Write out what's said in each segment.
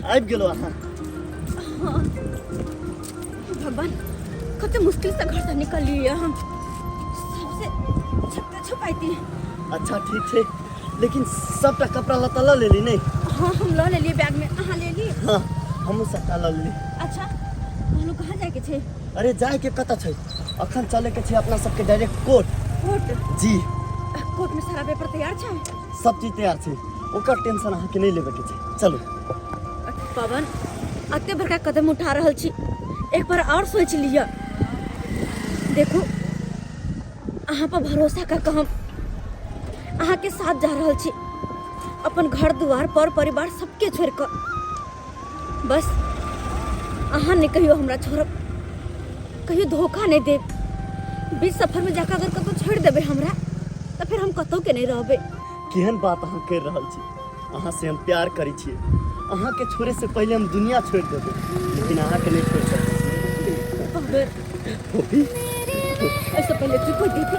आबि गेलो अहाँ। हाँ भगवान, कते मुश्किल से घर से निकलिए हम, सबसे छुपते छुपाइती। अच्छा ठीक छै, लेकिन सबटा कपड़ा लत्ता लऽ लेली नहीं? हाँ, हम लऽ लेलिए बैग में, अहाँ लेली? हाँ, हमहूँ सबटा लऽ लेली। अच्छा, कहलहुँ कहाँ जायके छै? अरे जायके कतऽ छै, अखन चले के छै अपना सबके डायरेक्ट कोर्ट। कोर्ट? जी। कोर्ट में सारा पेपर तैयार छै? सब चीज तैयार छै, ओकर टेंशन अहाँके नहीं लेबे के छै, चलू। पवन, अते बड़का कदम उठा रहल छी, एक बार और सोच लिअ। देखू, अहाँ पर भरोसा कर के हम अहाँ के साथ जा रहल छी, अपन घर दुआर पर परिवार सबके छोड़ कऽ। बस अहाँ नहीं कहियो हमरा छोड़ब, कहियो धोखा नहीं देब। बीच सफर में जाकर अगर कतौ छोड़ देबै हमरा तऽ फिर हम कतौ के नहीं रहबै। केहन बात अहाँ कर रहल छी? अहाँ से हम प्यार करै छियै, अहाँ के छोड़े से पहले हम दुनिया छोड़ देबै, लेकिन अहाँ के नहीं छोड़ सकबै। फोफी, ऐसे पहले की कोई देखे,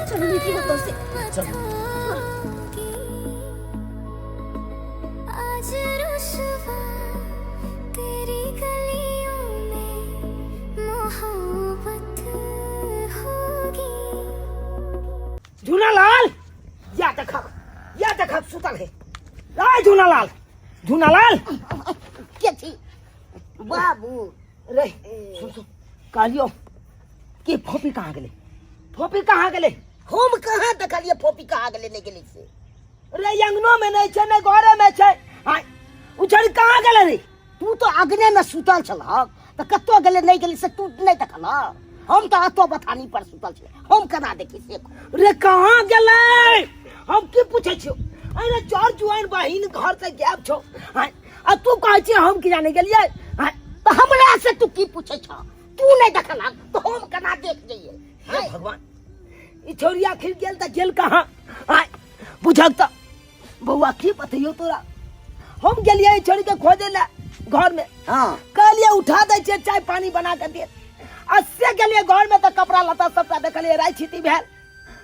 चलो निकली होता से। चलो। आज रुसवा तेरी गलियों में मोहब्बत होगी। झूनालाल, या देखक, या देखक, सुतल है। राय झूनालाल, झूनालाल। के छी बाबू? रे सुन सुन, कहलियो कि फोपी कहाँ गेलै? फोपी कहाँ गेलै? हम कहाँ देखलियै फोपी कहाँ गेलै नहि गेलै से। रे अंगनो में नहीं छै, नहीं घरे में छै। आय उछड़ कहाँ गेलै रे? तू तो अगने में सुतल छलह तऽ कतौ गेलै नहि गेलै से तू नहि देखलह। हम तऽ अतो बथानी पर सुतल छलै, हम केना देखी से? रे कहाँ गेलै? हम की पूछै छियौ? अरे चार जुआन बहिन घर से गायब छौ, आय, आ तू कहै छी हम की जाने गेलियै? आय, तऽ हमरा से तू की पूछै छह? तू नहि देखलह तऽ हम केना देख जइयै? हे भगवान, ई छौरी आखिर गेल तऽ गेल कहाँ? आय बुझक तऽ बौआ की बतैयौ तोरा, हम गेलियै ई छौरी के खोजे लए घर में। हाँ। कहलियै उठा दै छियै, चाय पानी बना के दे, आ से गेलियै घर में तऽ कपड़ा लत्ता सबटा देखलियै राइ छिटी भेल।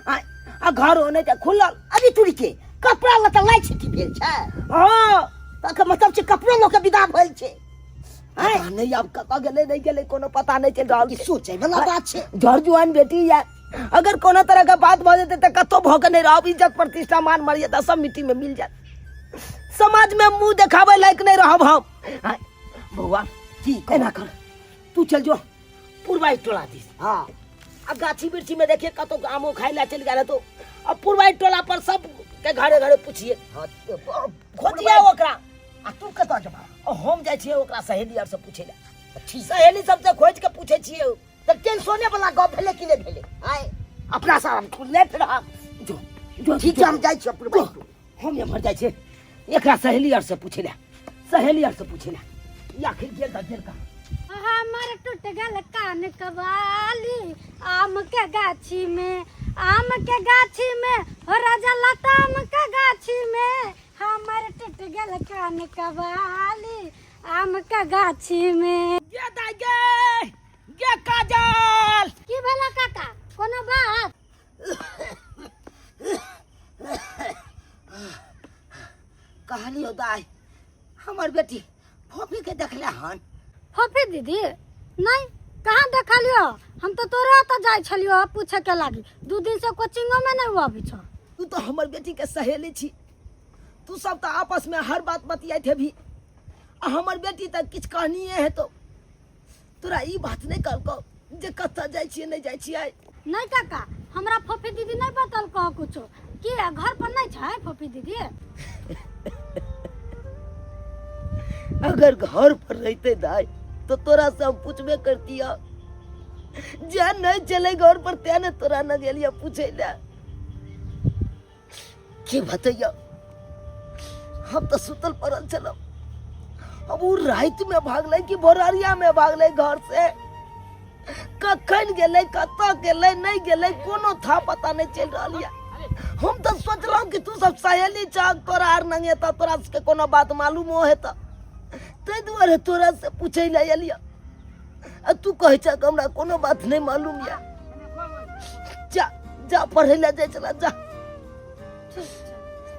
आय, आ घर ओने छै खुलल। अभी तुरी के कपड़ा लत्ता लाइ छिटी भेल छै? हाँ। तकर मतलब छै कपड़ो लऽ के विदा भेल छै। पता नहीं आब कतऽ गेलै नहि गेलै, कोनो पता नहीं चलि रहल ई छै। सोचै वाला बात छै। जर जुआन बेटी या अगर कोनो तरह के बात भऽ जेतै तऽ कतौ भऽ के नहि रहब, इज्जत प्रतिष्ठा मान मर्यादा सब मिट्टी में मिल जायत, समाज में मुंह देखाबै लायक नहीं रहब हम। आय, बौआ की एना कर, तू चल जो पुरवाई टोला दिस। हाँ। आ गाछी वृक्षी में देखिए कतौ आमो खाइ ला चलि गेल हेतौ। आ पुरवाई टोला पर सब के घरे घरे पूछिए। हाँ, खोजिए ओकरा। आ तू कतऽ जेबा? आ हम जाइ छियै ओकरा सहेली आर से पूछै ला। ठीक। सहेली सबसे खोजि के पूछै छियै। तऽ टेंशने वाला गप भेलै कि नहि भेलै? आय अपना सब हम खुलले फिर हम। जो जो। ठीक छै, हम जाइ छियै पुरवाई जो, हम एम्हर जाइ छियै एकरा सहेली आर से पूछै ला, सहेली आर से पूछै ला। ई आखिर गेल तऽ गेल कहाँ? हमर टूट गेल कान कबाली आम के गाछी में, आम के गाछी में, हो राजा लताम के गाछी में, हमर टूट गेल कान कबाली आम के गाछी में। गे दाइ गे, गे काजल। की भेला काका, कोनो बात? कहलियो दाइ, हमर बेटी फोफी के देखले हन? फोफी दीदी नहीं, कहाँ देखलियो? हम तो तोरे ओतऽ जाइ छलियो पूछे के लागी, 2 दिन से कोचिंगो में नहीं आबी छौ। तू तो हमर बेटी के सहेली छी, तू सब तो आपस में हर बात बतियाइत हेबही, आ हमर बेटी तऽ किछु कहनिए हेतौ। तोरा ई बात नहीं कहलकौ जे कतऽ जाइ छियै नहि जाइ छियै? नहीं काका, हमरा फोफी दीदी नहीं बतलकौ कुछो। की घर पर नहीं छै फोफी दीदी? अगर घर पर रहते दाई तो तोरा से हम पूछबे करतिया। जे नहीं चले घर पर ते ने तोरा न गेलिया पूछे ले। की बतैया, हम तो सुतल पड़ल छलहुँ, अब उ राति में भागलै कि भोरहरिया में भागलै घर से, कखन गेलै कतऽ गेलै नहि गेलै कोनो था पता नहीं चलि रहल यऽ। हम तऽ सोचलहुँ कि तू सब सहेली छह, तोरा आर नंगे तऽ तोरा सबके कोनो बात मालूमो हेतऽ, ताहि दुआरे तोरा से पूछै लए एलियऽ, आ तू कहै छह कि हमरा कोनो बात नहि मालूम यऽ। जा जा, पढ़ै लए जाइ छला, जा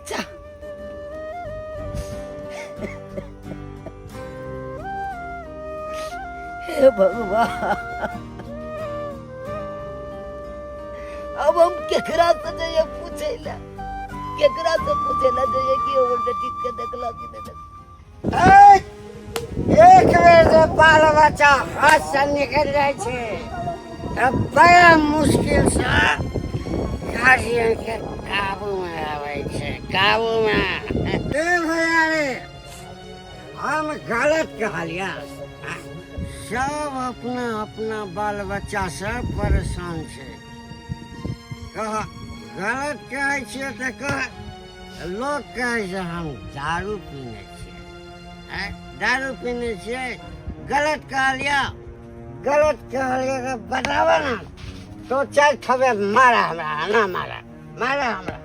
जा। हे भगवान, अब हम केकरा से जइए पूछे ला, केकरा से पूछे ला जइए कि हमर बेटी के देखला कि नहीं देखला। एक बेर जे बाल बच्चा हाथ से निकल जाइ छै तऽ बड़ा मुश्किल से गार्जियन के काबू में आबै छै, काबू में। ए भैया रे, हम गलत कहलिया? सब अपना अपना बाल बच्चा से परेशान छै। कह, गलत कहै छियै तऽ कह। लोक कहै छै हम दारू पीने छियै, आँय, दारू पीने छियै। गलत कहलिया? गलत कहलियै तऽ बताबऽ ने। तो चारि थबे मारा हमरा, ना मारा, मारा हमरा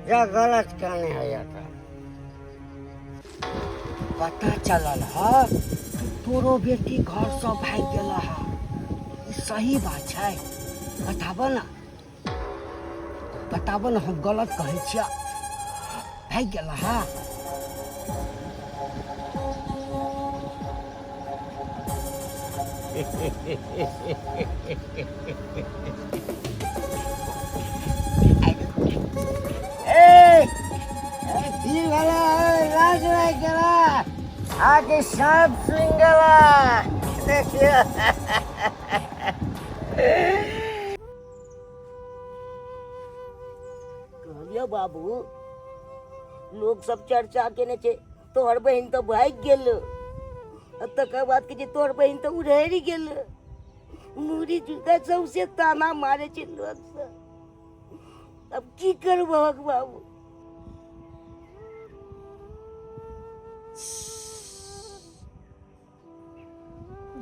जब गलत कहने होइए। तऽ पता चलल ह कि तोरो बेटी घरसँ भागि गेल है, ई सही बात छै? बताबऽ ने, बताबऽ ने, हम गलत कहै छियै? भागि गेल है? ए, की भेलै? लाज लागि गेला? आके साँप सुनि गेला। देखियौ। कहलियो बाबू, लोग सब चर्चा केने छै, तोहर बहिन तऽ भागि गेल, आ तकर बाद कहै छै तोहर बहिन तऽ उड़ैड़ गेल। मूड़ी झुका सौंसे ताना मारे छै लोग सब। अब की करबहक बाबू?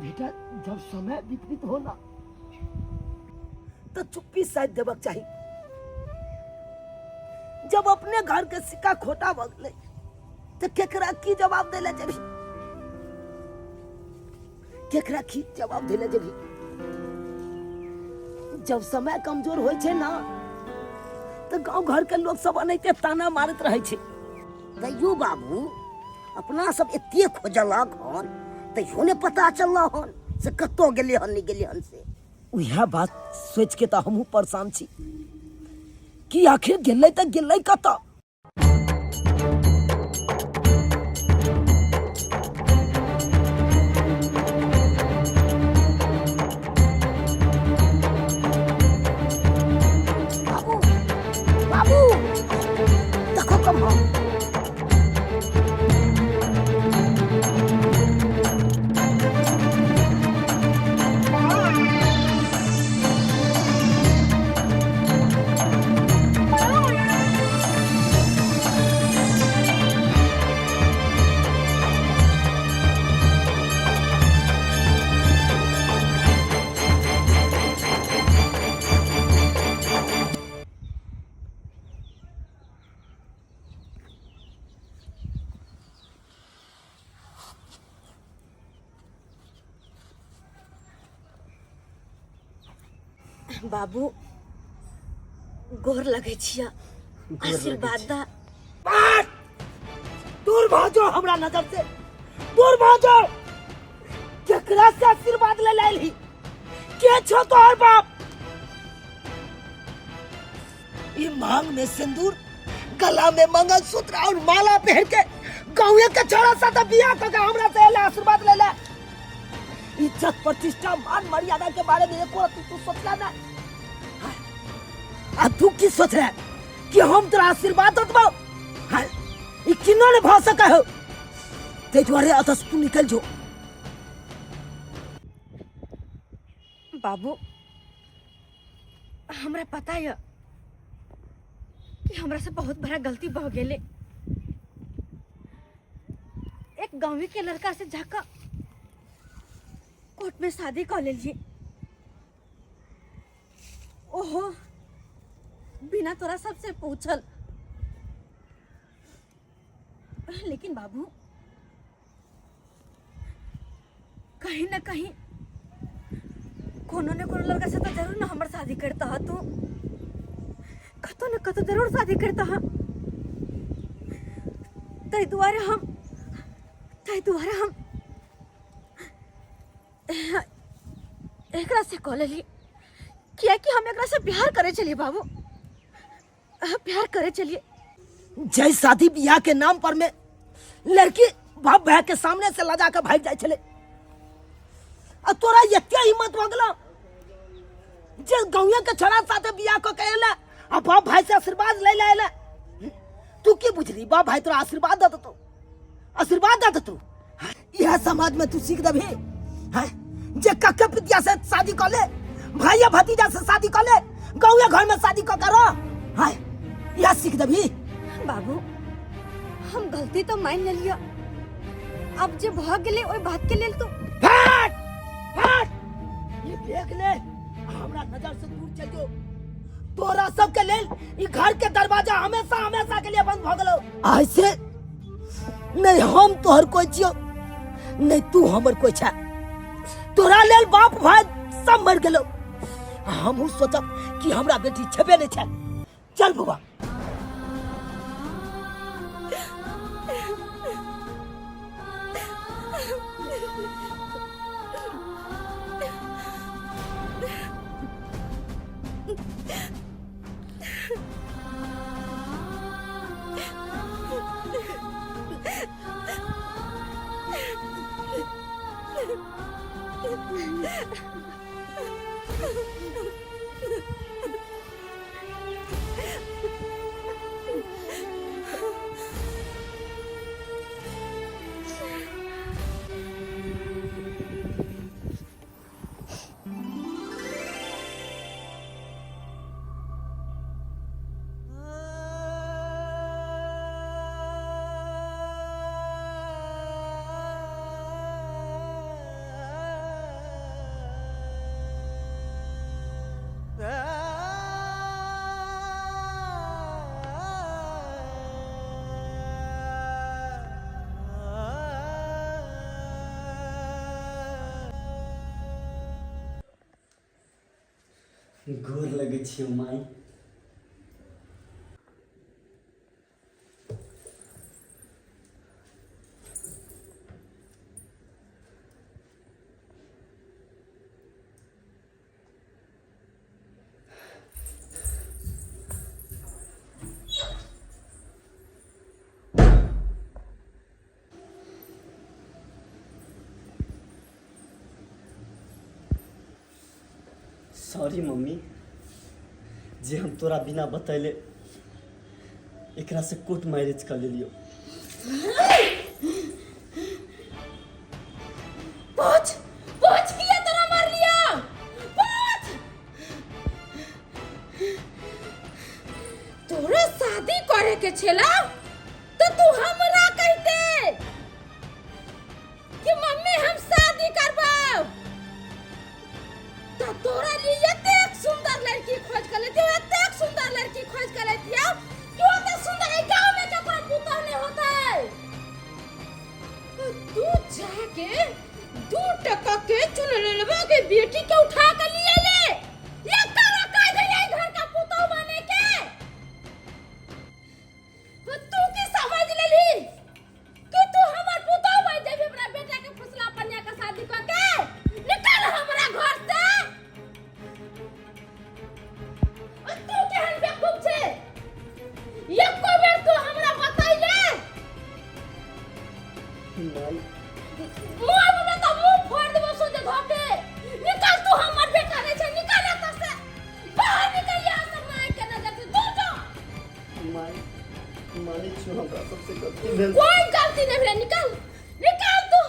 बेटा, जब समय विपरीत हो ना तो चुप्पी साध देबक चाही। जब अपने घर के सिक्का खोटा भऽ गेलै तऽ केकरा की जवाब दै लए जेबही? केकरा की जवाब दै लए जेबही? जब समय कमजोर होइ छै ना तऽ गाँव घर के लोग सब एनाहिते ताना मारैत रहै छै। तैयो बाबू, अपना सब एते खोजलक हन तैयो ने पता चलल हन से कतऽ गेलै हन, नहि गेलै हन से। उएह बात सोचि के तऽ हमहूँ परेशान छी कि आखिर गेलै तऽ गेलै कतऽ। बाबू, बाबू, देखो कम हम। बाबू, गोर लगै छिया, आशीर्वाद दा। दूर भऽ जाओ हमरा नजर से, दूर भऽ जाओ। केकरा से आशीर्वाद ले लाइल ही? के छो तोहर बाप? ई मांग में सिंदूर, गला में मंगलसूत्र और माला पहन के गाँवे के छोरा सा तो बियाह कऽ के हमरा से एला आशीर्वाद ले ले। इज्जत प्रतिष्ठा मान मर्यादा के बारे में एको रत्ती तू सोचला ना। आ तू की सोच रहा है कि हम तोरा आशीर्वाद देबौ? हाँ, ई किन्नो ने भऽ सकै हो। ताहि दुआरे एतऽ से तू निकलि जो। बाबू, हमरा पता यऽ कि हमरा से बहुत बड़ा गलती भऽ गेलै। एक गाँव के लड़का से जाकर कोर्ट में शादी कर लेलिए, ओहो बिना तोरा सबसे पूछल। लेकिन बाबू, कहीं ना कहीं कोनो ने कोनो लड़का से तो जरूर ना हमर शादी करता हा तू, कतो न कतो जरूर शादी करता हा। ताहि दुआरे हम एकरा से कऽ लेली, कियाकि हम एकरा से प्यार करे छलिए बाबू, प्यार करे छलिए। जय शादी बियाह के नाम पर में लड़की बाप भाई के सामने से लजा के भाग जाए छले, आ तोरा एते हिम्मत भऽ गेलौ जे गाँवे के छोड़ा साथे बियाह कऽ के एले आ बाप भाई से आशीर्वाद लै ले एले। तू की बुझली बाप भाई तोरा आशीर्वाद दऽ देतौ, आशीर्वाद दऽ देतौ? यह समाज में तू सीख देबही हैं जे कक्के पितिया से शादी कर ले, भाइया भतीजा से शादी कर ले, गाँवे घर में शादी कऽ के रह, हैं यह सीख देबही? बाबू हम गलती तो मान लेलियो, अब जे भऽ गेलै ओहि बात के लेल तू फट फट ई देख ले, हमरा नजर से दूर चल जो। तोरा सब के लेल ई घर के दरवाजा हमेशा हमेशा के लिए बंद भ गेलो। ऐसे नहीं हम तोहर कोई छियो, नहीं तू हमर कोई छा। तोरा लेल बाप भाई सब मर गेलो, हमहू सोचब कि हमरा बेटी छेबे नहीं छे। चल बुआ। गोर लगै छियौ माई। सॉरी मम्मी जे हम तोरा बिना बतैले एकरा से कोर्ट मैरिज कर लेलियो। पूछ पूछ किया तोरा मार लिया, पूछ। तोरा शादी करे के छेला तो तू हमरा कहते कि मम्मी हम शादी करबाव, तो तोरा लिए एतेक सुंदर लड़की खोज के लेती, एतेक सुंदर लड़की खोज के लेती कि ओते सुंदर एहि गांव में ककरो पुतोह नहीं होता है। तू जाके 2 टका के चुन लेलबा के बेटी के उठा के लिए ले, ये करा कह दे घर का पुतोह बने के। तू की समझ लेली कि तू हमर पुतोह बन जेबी अपना बेटा के फुसला पनिया के शादी क के? निकल हमरा घर से। और तू केहन बेवकूफ छे, एको बेर तू हमरा बतैले? माई मुंह में तो मुंह फोड़ देबो सोझे धोके। निकल, तू हमर बेटा नहीं छे, निकल एतऽ से, बाहर निकल यहाँ से, माय के नजर से दूर जो। माई मानै छियौ हमरा सबसे गलती भेल। कोई गलती नहीं भेलै, निकल निकल तू।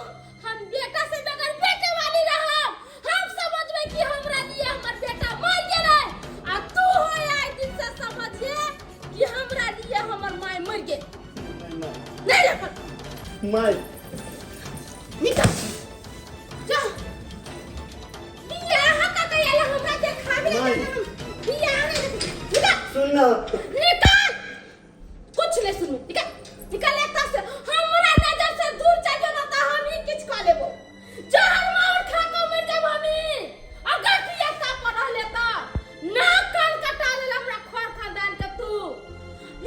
हम बेटा से बगैर बेटे वाली रहब, हम समझबै कि हमरा लिए हमर बेटा मर गेलै, आ तू हो आइ दिन से समझिए कि हमरा लिए हमर माय मर गेल। नहीं माई। नहीं रखल। माई। निकल जा। बियाह का कहिया हमरा देखाबे? माई। बियाह नहीं, निकल। सुन ना। निकल, कुछ नहीं सुनू, निकल निकल एतऽ से, हमरा नजर से दूर चल जो ना तऽ हम ही किछु कऽ लेबो। जहर मार खा कऽ मरि जाब हमी अगर तू एतऽ पर रहले तऽ। नाक कान कटा लेल हमरा खर खानदान के। तू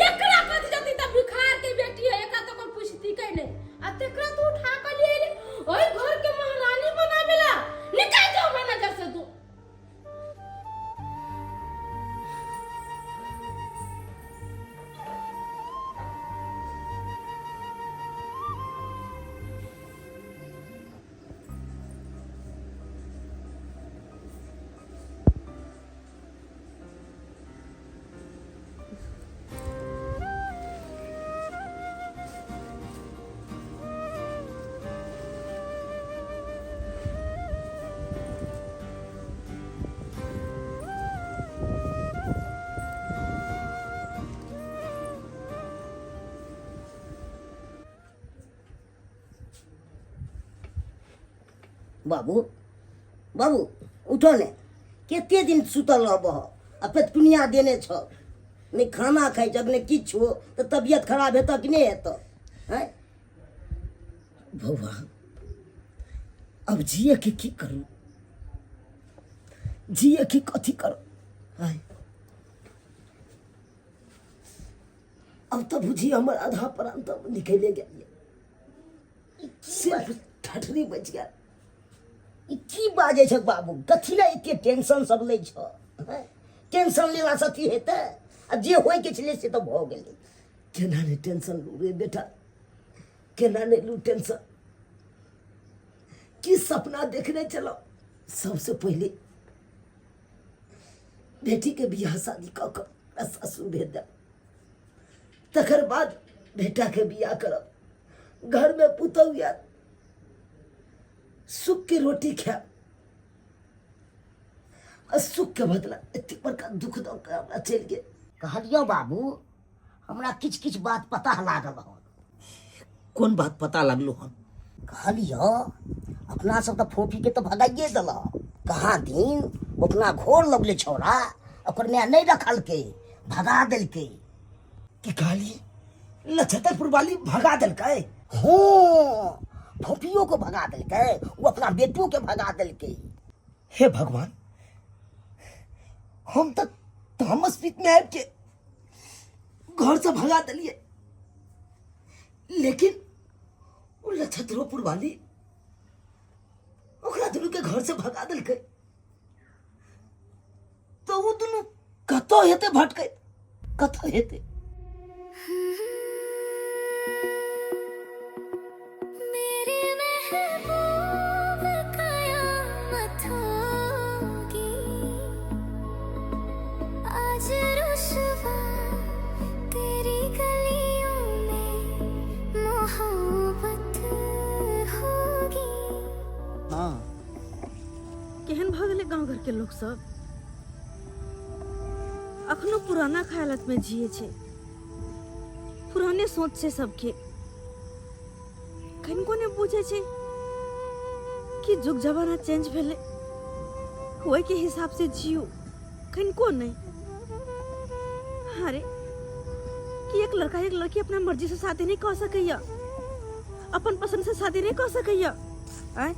एकरा कथी जती तऽ भिखार के बेटी है, एकरा तऽ कोई पूछती कै नहीं, आ तेकरा तू उठा कऽ ले अयली ओहि घर के महारानी बनाबेला। बाबू बाबू उठो ने कते दिन सुतल रहबह आ पेटकुनिया देने छह नहि खाना खाइ छह नहि किछु तऽ तबियत खराब हेतह कि नहि हेतह आँय बौआ अब जिए के की करू जिए के कथी करू आँय अब तऽ बुझी हमर आधा प्राण तऽ निकले गेल सिर्फ ठठरी बचि गेल ई की बाजै छह बाबू कथी लए एते टेंशन सब लै छह टेंशन लेलासँ की हेतै आ जे होइके छलै से तऽ भऽ गेलै केना नहि टेंशन लू रे बेटा केना नहि लू टेंशन की सपना देखने चलो सबसे पहिले बेटीके बियाह शादी कऽ कऽ सासुर भेज देब तकर बाद बेटाके बियाह करब घरमे पुतहु आयत सुख के रोटी खायब आ सुख के बदला एतेक बड़का दुख दऽ कऽ हमरा चलि गेल। कहलियौ बाबू, हमरा किछु किछु बात पता लागल हन। कोन बात पता लागलो हन? कहलियौ, अपना सब तऽ फोफीके तऽ भगाइए देलक। कहाँ दिन अपना घोर लगले छौड़ा, ओकर माय नहि रखलकै, भगा देलकै। की कहलियै? नक्षत्रपुर वाली भगा देलकै? हँ, फोफियो के भगा देलकै, ओ अपना बेटो के भगा देलकै। हे भगवान, हम तऽ तामस पीत में आबि के घर से भगा देलियै, लेकिन ओ नक्षत्रोपुर वाली ओकरा दुनू के घर से भगा देलकै, तऽ ओ दुनू कतऽ हेतै भटकैत, कतऽ हेतै? मेरे महबूब कयामत होगी आज रुसवा तेरी गलियों में मोहब्बत होगी। हाँ। केहन भऽ गेलै गाँव घरके लोक सब, अखनो पुराना ख्यालत में जिए छै, पुराने सोच छै सबके। कनिको नहि बुझै छै कि जुग जमाना चेंज भेलै, ओहिके हिसाब से जियो। कनिको नहि। अरे कि एक लड़का एक लड़की अपना मर्जी से शादी नहीं कर सकैया, अपन पसंद से शादी नहीं कर सकैया? आँय,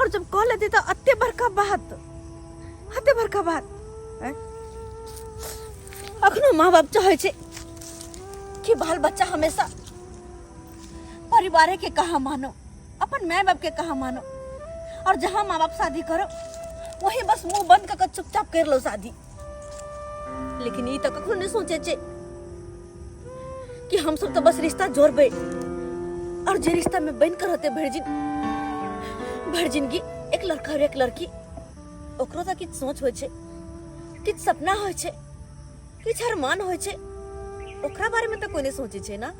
और जब कह लेते तो अत्ते बड़का बात, अत्ते बड़का बात। आँय, अखनो माँ बाप चाहे छै कि बाल बच्चा हमेशा परिवारे के कहा मानो, अपन माय बाप के कहा मानो, और जहाँ माँ बाप शादी करो वही बस मुंह बंद कर चुपचाप कर लो शादी। लेकिन ई तो कखनो नहीं सोचे छे कि हम सब तो बस रिश्ता जोड़बे, और जे रिश्ता में बन कर रहते भर जिन भर जिंदगी एक लड़का और एक लड़की, ओकरो तो किछु सोच होइ छै, किछु सपना होइ छै, किछु अरमान होइ छै, ओकरा बारे में तो कोई नहीं सोचे छै ना।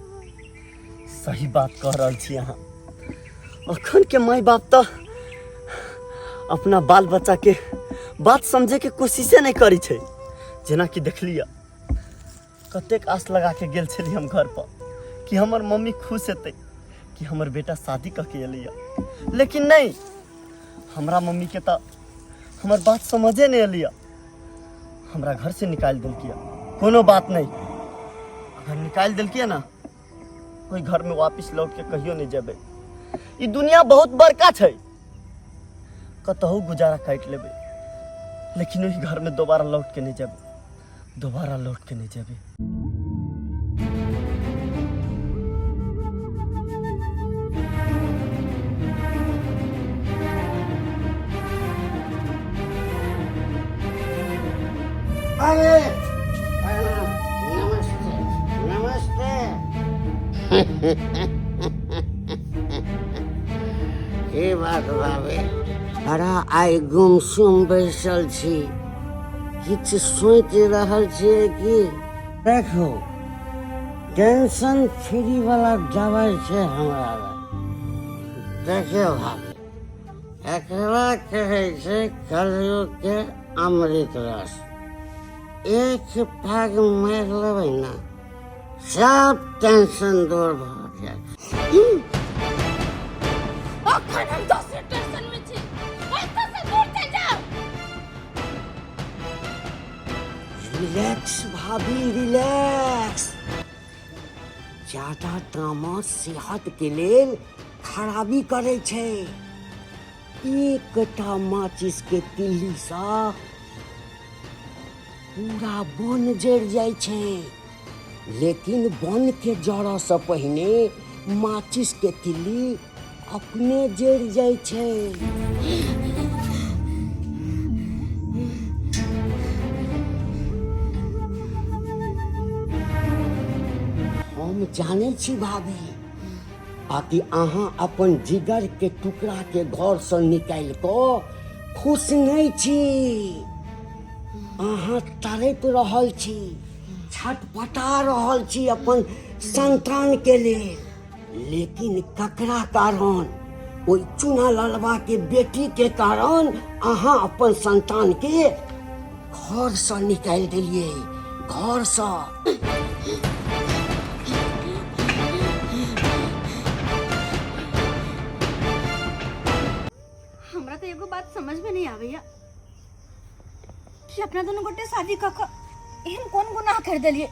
सही बात कह रहल छी अहाँ। अखन के माय बाप तो अपना बाल बच्चा के बात समझे के कोशिशे नहीं करी छै। जेना कि देखलियै कतेक आस लगा के गेल छलियै हम घर पर कि हमर मम्मी खुश हेतै कि हमर बेटा शादी कऽ के एलैया, लेकिन नहीं, हमरा मम्मी के तऽ हमर बात समझे नहीं एलैया, हमरा घर से निकालि देलकिया। कोनो बात नहीं, अगर निकालि देलकिया ना ओहि घर में वापस लौट के कहियो नहीं जेबै। ई दुनिया बहुत बड़का छै, कतहु गुजारा काटि लेबै, लेकिन ओहि घर में दोबारा लौट के नहीं जेबै, दोबारा लौट के नहीं जेबै। अरे नमस्ते नमस्ते। की बात बाबे, अरे आइ गुमसुम बैसल छी, किछु सोचि रहल छियै की? देखू, टेंशन फ्री वाला दवाइ छै हमरा लग। देखियौ भाभी, एकरा कहै छै कलयुग के अमृत रस। एक पैग मारि लेबै ने, सब टेंशन दूर भऽ जायत। अखन हम दोसर टेंशन में छी। रिलैक्स भाभी रिलैक्स। ज्यादा तामस सेहत के लेल खराबी करै छै। एकटा माचिस के तिल्ली सँ पूरा वन जरि जाइ छै, लेकिन वन के जरऽ सँ पहिने माचिस के तिल्ली अपने जरि जाइ छै। हम जानै छी भाभी, आकि अहाँ अपन जिगर के टुकड़ा के घर से निकालि कऽ खुश नहि छी। अहाँ तड़पि रहल छी, छटपटा रहल छी अपन संतान के लेल, लेकिन ककरा कारण? ओहि चूना ललबा के बेटी के कारण अहाँ अपन संतान के घर से निकालि देलियै, घर से। हमरा तो एगो बात समझ में नहीं आबैया कि अपना दोनों गोटे शादी कऽ कऽ एहन कोन गुनाह कर देलियै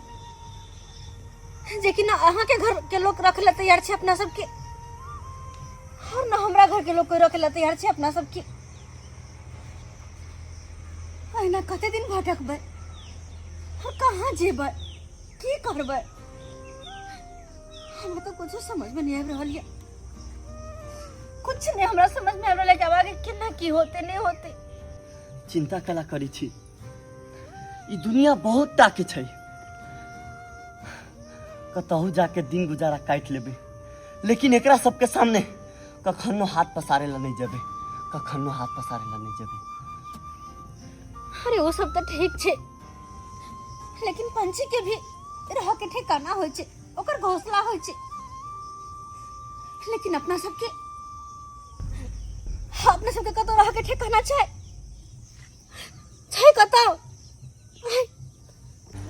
जे कि ना अहाँ के घर के लोग रख ला तैयार छै अपना सबके, और ना हमरा घर के लोग कोई रख ला तैयार छै अपना सबके। अहिना कते दिन भटकबै और कहाँ जेबै, की करबै, हमरा तो कुछो समझ में नहीं आबि रहल ये। कुछ नहीं हमरा समझ में आबि रहल है कि आब आगे केना की होते नहीं होते। चिंता कला करी छी, ई दुनिया बहुत टा के छै, कतहु जाके दिन गुजारा काटि लेबै, लेकिन एकरा सबके सामने कखनो हाथ पसारे ला नहीं जेबै, कखनो हाथ पसारे ला नहीं जेबै। अरे वो सब तो ठीक छै, लेकिन पंछी के भी रह के ठिकाना होइ छै, ओकर घोंसला होइ छै, लेकिन अपना सबके कतौ रह के ठिकाना छै? छै कतौ?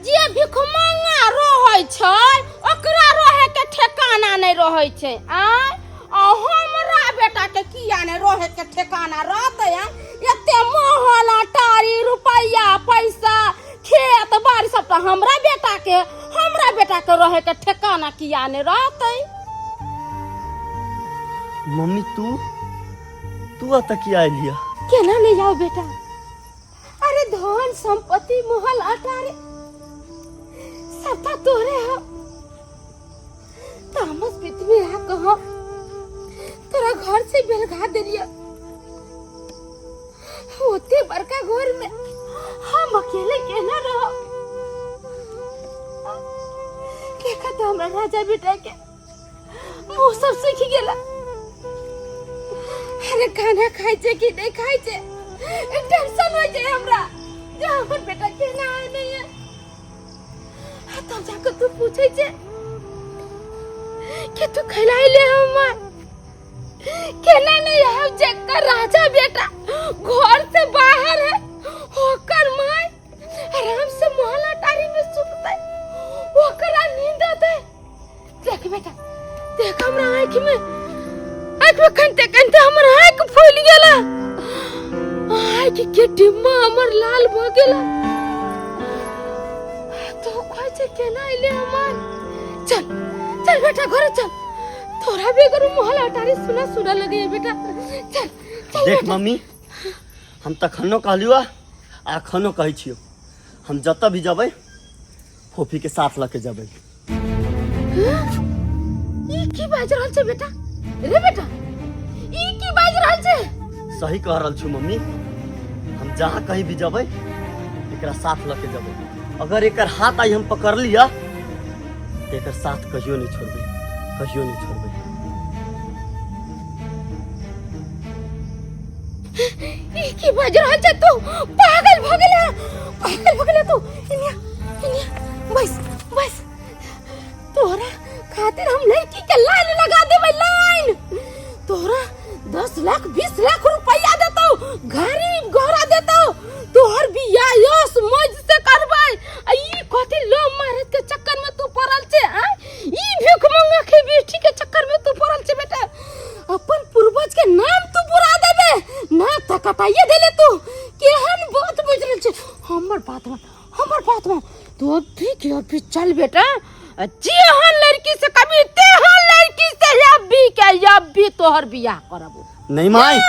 जे भिखमंगा रहै छै ओकरा रहै के ठेकाना नहि रहै छै। आय आ हमरा बेटा के किया नहि रहै के ठेकाना रहतै? आय एते महल अटारी रुपैया पैसा खेत बाड़ी सबटा हमरा बेटा के, हमरा बेटा के रहै के ठेकाना किया नहि रहतै? मम्मी तू तू अतऽ किया एलिया? केना नहि जाओ बेटा? अरे धन संपत्ति महल अटारी सबटा तोरे हो। तामस पित में आ कहो तोरा घर से बेलगा देलिया। ओते बड़का घर में हम अकेले केना रहो? देखा तो हमरा राजा बेटा के मुंह सब सूखि गेला। अरे खाना खाइ छै कि नहीं खाइ छै, टेंशन हो छै हमरा जे हमर बेटा केना आय नहीं है। आ तब जाके तू पूछे छै कि तू खिलाई ले हमर केना नहीं आव? जेकर राजा बेटा घर से बाहर है ओकर माय आराम से महल अटारी में सुतते, ओकरा नींद आते। देख बेटा देख, हमरा आँखि में आँखि में कनते कनते हमर आँखि फूलि गेला, आँखि के डिम्मा हमर लाल भ गेला। तो कहै छै केना अइले हमर? चल चल बेटा घरे चल, तोरा बेगर महल अटारी सुना सुना लगे बेटा, चल चल। देख बेटा। मम्मी, हम तखनो कहलियो आ अखनो कहै छियो, हम जतऽ भी जबै फोफी के साथ लऽ के जबै। ई की बाजि रहल छै बेटा? रे बेटा, ई की बाजि रहल छै? सही कह रहल छी मम्मी, हम जहाँ कहीं भी जबै एकरा साथ लऽ के जबै। अगर एकर हाथ आई हम पकड़ लिया तऽ एकर साथ कहियो नहीं छोड़बै, कहियो नहीं छोड़बै। ई की बाजि रहल छै तू? पागल भऽ गेलै, पागल भऽ गेलै तू। इनिया इनिया, बस बस, तोरा खातिर हम लड़की के लाइन लगा देबै, लाइन। तोरा 10 लाख 20 लाख रुपया देतौ, गाड़ी घोड़ा देतौ, तोहर बियाह यश मौज से करबै। आ ई कथी लव मैरिज के चक्कर में तू पड़ल छै? आ ई भीख मंगा के बेटी के चक्कर में तू पड़ल छै बेटा? अपन पूर्वज के नाम तू बुरा देबे ना त कटाइए देले तू। केहन बात बुझ रहल छै? हमर बात मान, हमर बात मान, तू अभी के अभी चल बेटा, जेहन लड़की से कभी तेहन लड़की से अभी के अभी तोहर बियाह करब। नहीं माई,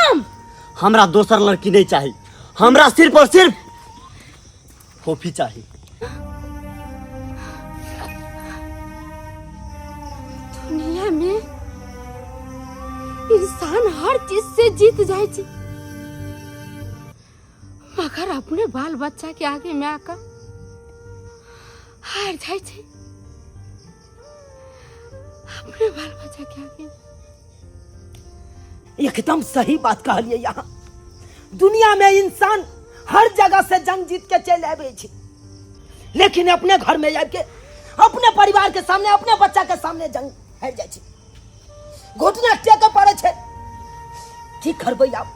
हमरा दोसर लड़की नहीं चाहिए, हमरा सिर्फ और सिर्फ फोफी चाहिए। दुनिया में इंसान हर चीज से जीत जाए छे, मगर अपने बाल बच्चा के आगे में आकर हार जाए छे। अपने बाल बच्चा के आगे। एकदम सही बात कहलिए। यहाँ दुनिया में इंसान हर जगह से जंग जीत के चलि आबै छै, लेकिन अपने घर में आबि के अपने परिवार के सामने, अपने बच्चा के सामने जंग हारि जाइ छै, घुटना टेके पड़ै छै। की करबै आब,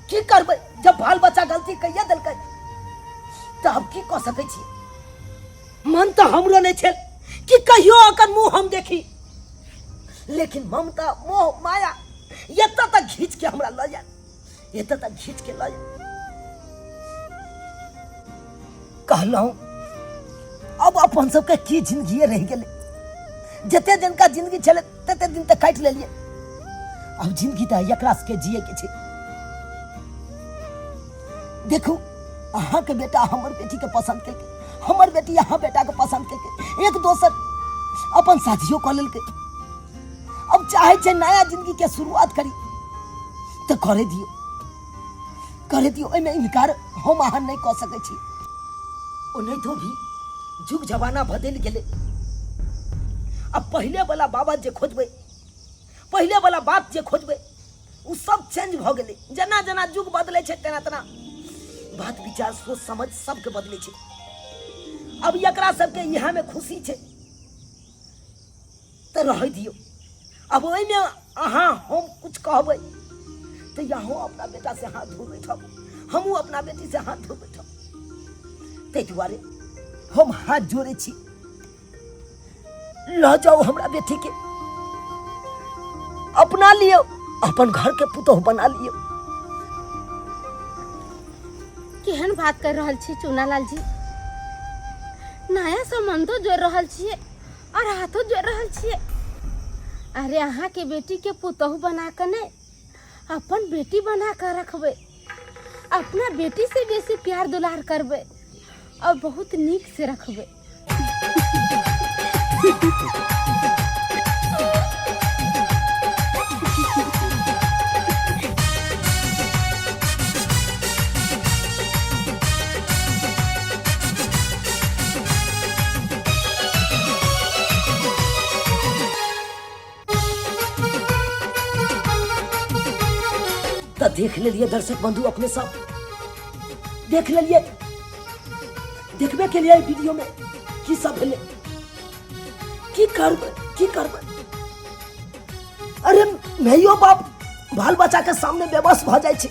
की करबै? जब बाल बच्चा गलती कहिए देलकै तऽ आब की कऽ सकै छी? मन तऽ हमरो नहि छल कि कहियो ओकर मुँह हम देखी, लेकिन ममता, मोह, माया एतऽ तक घीच के हमरा लऽ जायत, एतऽ तक घीच के लऽ जायत। कहलहुँ अब अपन सबके की जिंदगी रहि गेलै? जते दिन का जिंदगी छलै तते दिन तक काटि लेलियै, अब जिंदगी तऽ एकरा सबके जिए के छै। देखू, अहाँके बेटा हमर बेटीके पसन्द केलकै, हमर बेटी अहाँ बेटाके पसन्द केलकै, एक दोसर अपन साथियो कऽ लेलकै। अब चाहे छै नया जिंदगी के शुरुआत करी तऽ करे दियौ, करे दियौ, एहिमे इनकार हम अहाँ नहि कऽ सकै छी। ओनाहितो भी जुग जमाना बदलि गेलै, अब पहिले वाला बाबा जे खोजबै, पहिले वाला बात जे खोजबै, ओ सब चेंज भऽ गेलै। जेना जेना युग बदलै छै तेना तेना बात विचार सोच समझ सबके बदलै छै। अब एकरा सबके इएहमे खुशी छै तऽ रहै दियौ। अब ओहिमे अहाँ हम कुछ कहबै तऽ अहूँ अपना बेटा से हाथ धो बैठब, हमहूँ अपना बेटी से हाथ धो बैठब। ताहि दुआरे हम हाथ जोड़ै छी, लऽ जाउ हमरा बेटीके, अपना लियौ, अपन घरके पुतोहु बना लियौ। केहन बात कर रहल छी चूनालाल जी? नया संबंधो जोड़ रहल छियै और हाथो जोड़ रहल छियै। अरे अहाँ के बेटी के पुतोहु बना के नहीं, अपन बेटी बना के रखबै, अपना बेटी से बेसी प्यार दुलार करबै और बहुत नीक से रखबै। तऽ देख लेलियै दर्शक बंधु, अपने सब देख लेलियै, देखबे के लिए वीडियो में की सब भेलै। की करबै, की करबै? अरे माइयो बाप बाल बच्चा के सामने बेबस भऽ जाइ छै,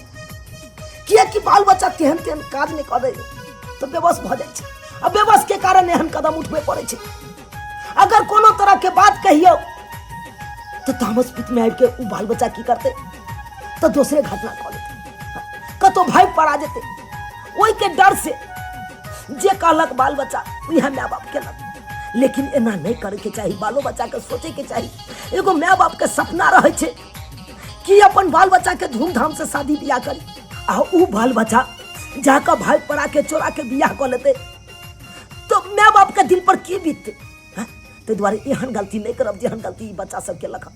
किएकि बाल बच्चा तेहन तेहन काज नहि करै तऽ बेबस भऽ जाइ छै, आ बेबस के कारण एहन कदम उठबै पड़ै छै। अगर कोनो तरह के बात कहियौ तऽ तामस पित्त में आबि के उ बाल बच्चा की करतै तऽ दोसरे घटना कऽ लेतै, कतौ भागि पड़ा जेतै। ओहिके डर से जे कहलक बाल बच्चा उएह माय बाप केलक, लेकिन एना नहि करैके चाही। बालो बच्चाके सोचैके चाही। एगो माय बापके सपना रहै छै कि अपन बाल बच्चाके धूमधाम से शादी बियाह करी, आ उ बाल बच्चा जाकऽ भागि पड़ा के चोरा के बियाह कऽ लेतै तऽ माय बापके दिल पर की बीततै? ताहि दुआरे एहन गलती नहि करब जेहन गलती ई बच्चा सब केलक हँ।